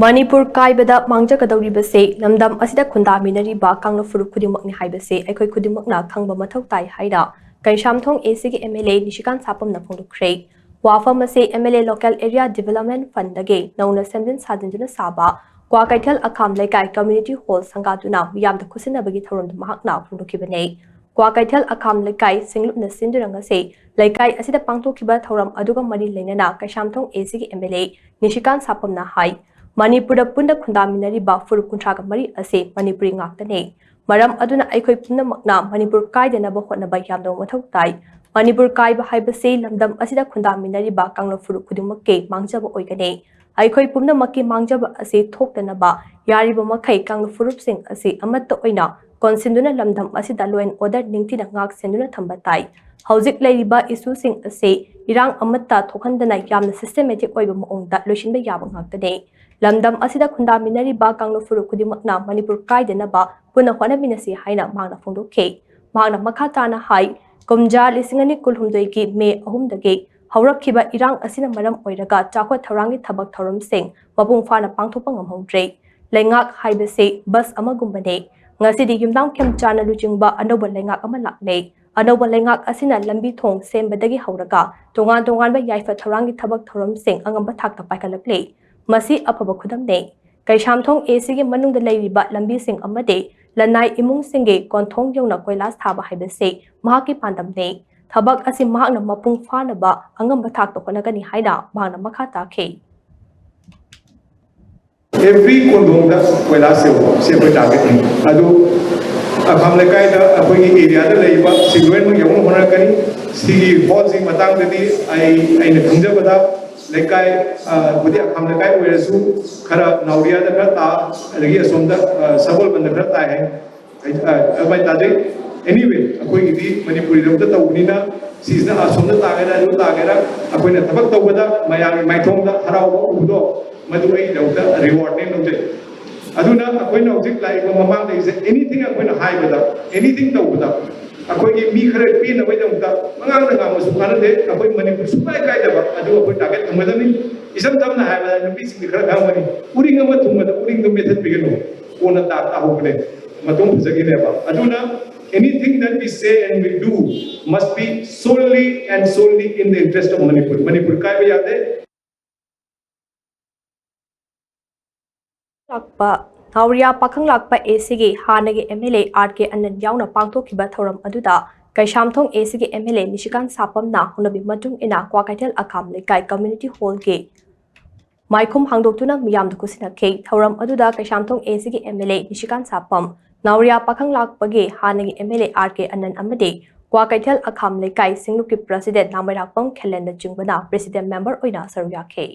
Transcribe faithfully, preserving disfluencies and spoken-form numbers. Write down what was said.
ꯃꯅꯤꯄꯨꯔ ꯀꯥꯏꯕꯗ ꯃꯥꯡꯖꯒꯗꯧꯔꯤꯕꯁꯦ ꯂꯝꯗꯝ ꯑꯁꯤꯗ ꯈꯨꯟꯗꯥꯃꯤꯟꯅꯔꯤꯕ ꯀꯥꯡꯂꯨꯞ ꯐꯨꯔꯨꯞ ꯈꯨꯗꯤꯡꯃꯛꯅꯤ ꯍꯥꯏꯕꯁꯦ ꯑꯩꯈꯣꯏ ꯈꯨꯗꯤꯡꯃꯛꯅ ꯈꯪꯕ ꯃꯊꯧ ꯇꯥꯏ ꯍꯥꯏꯅ ꯀꯩꯁꯥꯝꯊꯣꯡ ꯑꯦꯁꯤꯒꯤ ꯑꯦꯝ ꯑꯦꯜ ꯑꯦ ꯅꯤꯁꯤꯀꯥꯟ ꯁꯥꯄꯝꯅ ꯐꯣꯡꯗꯣꯛꯈ꯭ꯔꯦ꯫ ꯋꯥꯐꯝ ꯑꯁꯤ M L A local area development ꯐꯟꯗꯒꯤ ꯅꯧꯅ ꯁꯦꯝꯖꯤꯟ ꯁꯥꯖꯤꯟꯗꯨꯅ ꯁꯥꯕ ꯀ꯭ꯋꯥꯀꯩꯊꯦꯜ ꯑꯈꯥꯝ ꯂꯩꯀꯥꯏ ꯀꯝꯃ꯭ꯌꯨꯅꯤꯇꯤ ꯍꯣꯜ ꯁꯪꯒꯥꯗꯨꯅ ꯃꯤꯌꯥꯝꯗ ꯈꯨꯠꯁꯤꯟꯅꯕꯒꯤ ꯊꯧꯔꯝꯗꯨ ꯃꯍꯥꯛꯅ ꯐꯣꯡꯗꯣꯛꯈꯤꯕꯅꯤ꯫ ꯀ꯭ꯋꯥꯀꯩꯊꯦꯜ ꯑꯈꯥꯝ ꯂꯩꯀꯥꯏ ꯁꯤꯡꯂꯨꯞꯅ ꯁꯤꯟꯗꯨꯅ ꯉꯁꯤ ꯂꯩꯀꯥꯏ ꯑꯁꯤꯗ ꯄꯥꯡꯊꯣꯛꯈꯤꯕ ꯊꯧꯔꯝ ꯑꯗꯨꯒ ꯃꯔꯤ ꯂꯩꯅꯅ ꯀꯩꯁꯥꯝꯊꯣꯡ ꯑꯦꯁꯤꯒꯤ ꯑꯦꯝ ꯑꯦꯜ ꯑꯦ ꯅꯤꯁꯤꯀꯥꯟ ꯁꯥꯄꯝꯅ ꯍꯥꯏ, ꯃꯅꯤꯄꯨꯔꯗ ꯄꯨꯟꯅ ꯈꯨꯟꯗꯥꯃꯤꯟꯅꯔꯤꯕ ꯐꯨꯔꯨꯞ ꯀꯨꯟꯊ꯭ꯔꯥꯒ ꯃꯔꯤ ꯑꯁꯤ ꯃꯅꯤꯄꯨꯔꯤ ꯉꯥꯛꯇꯅꯤ꯫ ꯃꯔꯝ ꯑꯗꯨꯅ ꯑꯩꯈꯣꯏ ꯄꯨꯝꯅꯃꯛꯅ ꯃꯅꯤꯄꯨꯔ ꯀꯥꯏꯗꯅꯕ ꯍꯣꯠꯅꯕ ꯌꯥꯝꯅ ꯃꯊꯧ ꯇꯥꯏ꯫ ꯃꯅꯤꯄꯨꯔ ꯀꯥꯏꯕ ꯍꯥꯏꯕꯁꯤ ꯂꯝꯗꯝ ꯑꯁꯤꯗ ꯈꯨꯟꯗꯥꯃꯤꯟꯅꯔꯤꯕ ꯀꯥꯡꯂꯨꯞ ꯐꯨꯔꯨꯞ ꯈꯨꯗꯤꯡꯃꯛꯀꯤ ꯃꯥꯡꯖꯕ ꯑꯣꯏꯒꯅꯤ꯫ ꯑꯩꯈꯣꯏ ꯄꯨꯝꯅꯃꯛꯀꯤ ꯃꯥꯡꯖꯕ ꯑꯁꯤ ꯊꯣꯛꯇꯅꯕ ꯌꯥꯔꯤꯕ ꯃꯈꯩ ꯀꯥꯡꯂꯨꯞ ꯐꯨꯔꯨꯞꯁꯤꯡ ꯑꯁꯤ ꯑꯃꯠꯇ ꯑꯣꯏꯅ ꯀꯣꯟꯁꯤꯟꯗꯨꯅ ꯂꯝꯗꯝ ꯑꯁꯤꯗ law and order ꯅꯤꯡꯊꯤꯅ ꯉꯥꯛ ꯁꯦꯟꯗꯨꯅ ꯊꯝꯕ ꯇꯥꯏ꯫ ꯍꯧꯖꯤꯛ ꯂꯩꯔꯤꯕ ꯏꯁꯨꯁꯤꯡ ꯑꯁꯤ ꯏꯔꯥꯡ ꯑꯃꯠꯇ ꯊꯣꯛꯍꯟꯗꯅ ꯌꯥꯝꯅ systematic ꯑꯣꯏꯕ ꯃꯑꯣꯡꯗ ꯂꯣꯏꯁꯤꯟꯕ ꯌꯥꯕ ꯉꯥꯛꯇꯅꯤ꯫ ꯂꯝꯗꯝ ꯑꯁꯤꯗ ꯈꯨꯟꯗꯥꯃꯤꯟꯅꯔꯤꯕ ꯀꯥꯡꯂꯨꯞ ꯐꯨꯔꯨꯞ ꯈꯨꯗꯤꯡꯃꯛꯅ ꯃꯅꯤꯄꯨꯔ ꯀꯥꯏꯗꯅꯕ ꯄꯨꯟꯅ ꯍꯣꯠꯅꯃꯤꯟꯅꯁꯤ ꯍꯥꯏꯅ ꯃꯍꯥꯛꯅ ꯐꯣꯡꯗꯣꯛꯈꯤ꯫ ꯃꯍꯥꯛꯅ ꯃꯈꯥ ꯇꯥꯅ ꯍꯥꯏ, ꯀꯨꯝꯖꯥ ꯂꯤꯁꯤꯡ ꯑꯅꯤ ꯀꯨꯟꯍꯨꯝꯗꯣꯏꯒꯤ ꯃꯦ ꯑꯍꯨꯝꯗꯒꯤ ꯍꯧꯔꯛꯈꯤꯕ ꯏꯔꯥꯡ ꯑꯁꯤꯅ ꯃꯔꯝ ꯑꯣꯏꯔꯒ ꯆꯥꯎꯈꯠ ꯊꯧꯔꯥꯡꯒꯤ ꯊꯕꯛ ꯊꯧꯔꯝꯁꯤꯡ ꯃꯄꯨꯡ ꯐꯥꯅ ꯄꯥꯡꯊꯣꯛꯄ ꯉꯝꯍꯧꯗ꯭ꯔꯦ꯫ ꯂꯩꯉꯥꯛ ꯍꯥꯏꯕꯁꯤ ꯕꯁ ꯑꯃꯒꯨꯝꯕꯅꯤ꯫ ꯉꯁꯤꯗꯤ ꯌꯨꯝꯅꯥꯝ ꯈꯦꯝꯆꯥꯟꯅ ꯂꯨꯆꯤꯡꯕ ꯑꯅꯧꯕ ꯂꯩꯉꯥꯛ ꯑꯃ ꯂꯥꯛꯂꯦ꯫ ꯑꯅꯧꯕ ꯂꯩꯉꯥꯛ ꯑꯁꯤꯅ ꯂꯝꯕꯤ ꯊꯣꯡ ꯁꯦꯝꯕꯗꯒꯤ ꯍꯧꯔꯒ ꯇꯣꯉꯥꯟ ꯇꯣꯉꯥꯟꯕ ꯌꯥꯏꯐ ꯊꯧꯔꯥꯡꯒꯤ ꯊꯕꯛ ꯊꯧꯔꯝꯁꯤꯡ ꯑꯉꯝꯕ ꯊꯥꯛꯇ ꯄꯥꯏꯈꯠꯂꯛꯂꯤ꯫ ꯃꯁꯤ ꯑꯐꯕ ꯈꯨꯗꯝꯅꯤ꯫ ꯀꯩꯁꯥꯝꯊꯣꯡ ꯑꯦꯁꯤꯒꯤ ꯃꯅꯨꯡꯗ ꯂꯩꯔꯤꯕ ꯂꯝꯕꯤꯁꯤꯡ ꯑꯃꯗꯤ ꯂꯅꯥꯏ ꯏꯃꯨꯡꯁꯤꯡꯒꯤ ꯀꯣꯟꯊꯣꯡ ꯌꯧꯅ ꯀꯣꯏꯂꯥꯁ ꯊꯥꯕ ꯍꯥꯏꯕꯁꯤ ꯃꯍꯥꯛꯀꯤ ꯄꯥꯟꯗꯝꯅꯤ꯫ ꯊꯕꯛ ꯑꯁꯤ ꯃꯍꯥꯛꯅ ꯃꯄꯨꯡ ꯐꯥꯅꯕ ꯑꯉꯝꯕ ꯊꯥꯛꯇ ꯍꯣꯠꯅꯒꯅꯤ ꯍꯥꯏꯅ ꯃꯍꯥꯛꯅ ꯃꯈꯥ ꯇꯥꯈꯤ꯫ ꯑꯦꯚ꯭ꯔꯤ ꯀꯣꯟꯊꯣꯡꯗ ꯀꯣꯏꯂꯥꯁ ꯌꯧꯕ ꯁꯤ ꯑꯩꯈꯣꯏ ꯇꯥꯔꯒꯦꯠꯅꯤ꯫ ꯑꯗꯨ ꯑꯈꯥꯝ ꯂꯩꯀꯥꯏꯗ ꯑꯩꯈꯣꯏꯒꯤ ꯑꯦꯔꯤꯌꯥꯗ ꯂꯩꯔꯤꯕ ꯁꯤ ꯂꯣꯏꯅꯃꯛ ꯌꯧꯅꯕ ꯍꯣꯠꯅꯔꯛꯀꯅꯤ꯫ ꯁꯤꯒꯤ ꯍꯣꯜꯁꯤꯒꯤ ꯃꯇꯥꯡꯗꯗꯤ ꯑꯩ ꯑꯩꯅ ꯈꯪꯖꯕꯗ ꯂꯩꯀꯥꯏ ꯕꯨꯗꯤ ꯑꯈꯥꯝ ꯂꯩꯀꯥꯏ ꯑꯣꯏꯔꯁꯨ ꯈꯔ ꯅꯥꯎꯔꯤꯌꯥꯗ ꯈꯔ ꯇꯥ, ꯑꯗꯒꯤ ꯑꯁꯣꯝꯗ ꯁꯒꯣꯜꯕꯟꯗ ꯈꯔ ꯇꯥꯏ ꯍꯥꯏ꯫ ꯑꯗꯨꯃꯥꯏꯅ ꯇꯥꯖꯩ꯫ ꯑꯦꯅꯤꯋꯦ, ꯑꯩꯈꯣꯏꯒꯤꯗꯤ ꯃꯅꯤꯄꯨꯔꯤꯔꯣꯝꯗ ꯇꯧꯕꯅꯤꯅ ꯁꯤꯁꯤꯅ ꯑꯁꯣꯝꯗ ꯇꯥꯒꯦꯔꯥ ꯑꯗꯨ ꯇꯥꯒꯦꯔꯥ, ꯑꯩꯈꯣꯏꯅ ꯊꯕꯛ ꯇꯧꯕꯗ ꯃꯌꯥꯝꯒꯤ ꯃꯥꯏꯊꯣꯡꯗ ꯍꯔꯥꯎꯕ ꯎꯕꯗꯣ ꯃꯗꯨ ꯑꯩꯒꯤꯗꯃꯛꯇ ꯔꯤꯋꯥꯔꯗꯅꯦ ꯂꯧꯖꯩ꯫ ꯑꯗꯨꯅ ꯑꯩꯈꯣꯏꯅ ꯍꯧꯖꯤꯛ ꯂꯥꯛꯏꯕ ꯃꯃꯥꯡꯗ ꯑꯩꯁꯦ ꯑꯦꯅꯤꯊꯤꯡ ꯑꯩꯈꯣꯏꯅ ꯍꯥꯏꯕꯗ, ꯑꯦꯅꯤꯊꯤꯡ ꯇꯧꯕꯗ ꯑꯩꯈꯣꯏꯒꯤ ꯃꯤ ꯈꯔ ꯄꯦꯟꯅꯕꯒꯤꯗꯃꯛꯇ ꯃꯉꯥꯡꯗ ꯉꯥꯡꯕꯁꯨ ꯀꯥꯟꯅꯗꯦ꯫ ꯑꯩꯈꯣꯏ ꯃꯅꯤꯄꯨꯔ ꯁꯨꯡꯀꯥꯏ ꯀꯥꯏꯗꯕ ꯑꯗꯨ ꯑꯩꯈꯣꯏ ꯇꯥꯔꯒꯦꯠ ꯊꯝꯒꯗꯕꯅꯤ꯫ ꯏꯁꯝ ꯁꯝꯅ ꯍꯥꯏꯔꯕꯗ ꯅꯨꯄꯤꯁꯤꯡꯗꯤ ꯈꯔ ꯈꯪꯒꯅꯤ, ꯎꯔꯤꯡ ꯑꯃ ꯊꯨꯡꯕꯗ ꯎꯔꯤꯡꯗꯣ ꯃꯦꯠꯊꯠꯄꯤꯒꯅꯨ, ꯀꯣꯟꯅ ꯗꯥꯛ ꯇꯥꯍꯧꯕꯅꯦ, ꯃꯇꯣꯡ ꯐꯖꯈꯤꯅꯦꯕ꯫ ꯑꯗꯨꯅ anything that we say and we do must be solely and solely in the interest of Manipur. Manipur ꯀꯥꯏꯕ ꯌꯥꯗꯦ꯫ ꯂꯥꯛꯄ ꯅꯥꯎꯔꯤꯌꯥ ꯄꯥꯈꯪ ꯂꯥꯛꯄ ꯑꯦ ꯁꯤꯒꯤ ꯍꯥꯟꯅꯒꯤ ꯑꯦꯝ ꯑꯦꯜ ꯑꯦ ꯑꯥꯔ ꯀꯦ ꯑꯅꯟ ꯌꯥꯎꯅ ꯄꯥꯡꯊꯣꯛꯈꯤꯕ ꯊꯧꯔꯝ ꯑꯗꯨꯗ ꯀꯩꯁꯥꯝꯊꯣꯡ ꯑꯦ ꯁꯤꯒꯤ ꯑꯦꯝ ꯑꯦꯜ ꯑꯦ ꯅꯤꯁꯤꯀꯥꯟ ꯁꯥꯄꯝꯅ ꯍꯧꯅꯕꯤ ꯃꯇꯨꯡ ꯏꯟꯅ ꯀ꯭ꯋꯥꯀꯩꯊꯦꯜ ꯑꯈꯥꯝ ꯂꯩꯀꯥꯏ ꯀꯝꯃ꯭ꯌꯨꯅꯤꯇꯤ ꯍꯣꯜꯒꯤ ꯃꯥꯏꯈꯨꯝ ꯍꯥꯡꯗꯣꯛꯇꯨꯅ ꯃꯤꯌꯥꯝꯗ ꯈꯨꯠꯁꯤꯟꯅꯈꯤ꯫ ꯊꯧꯔꯝ ꯑꯗꯨꯗ ꯀꯩꯁꯥꯝꯊꯣꯡ ꯑꯦ ꯁꯤꯒꯤ ꯑꯦꯝ ꯑꯦꯜ ꯑꯦ ꯅꯤꯁꯤꯀꯥꯟ ꯁꯥꯄꯝ, ꯅꯥꯎꯔꯤꯌꯥ ꯄꯥꯈꯪ ꯂꯥꯛꯄꯒꯤ ꯍꯥꯟꯅꯒꯤ ꯑꯦꯝ ꯑꯦꯜ ꯑꯦ ꯑꯥꯔ ꯀꯦ ꯑꯅꯟ ꯑꯃꯗꯤ ꯀ꯭ꯋꯥꯀꯩꯊꯦꯜ ꯑꯈꯥꯝ ꯂꯩꯀꯥꯏ ꯁꯤꯡꯂꯨꯞꯀꯤ ꯄ꯭ꯔꯁꯤꯗꯦꯟ ꯅꯥꯃꯩꯔꯥꯛꯄꯝ ꯈꯦꯂꯦꯟꯅꯆꯤꯡꯕꯅ ꯄ꯭ꯔꯦꯁꯤꯗꯦꯟ ꯃꯦꯝꯕꯔ ꯑꯣꯏꯅ ꯁꯔꯨꯛ ꯌꯥꯈꯤ꯫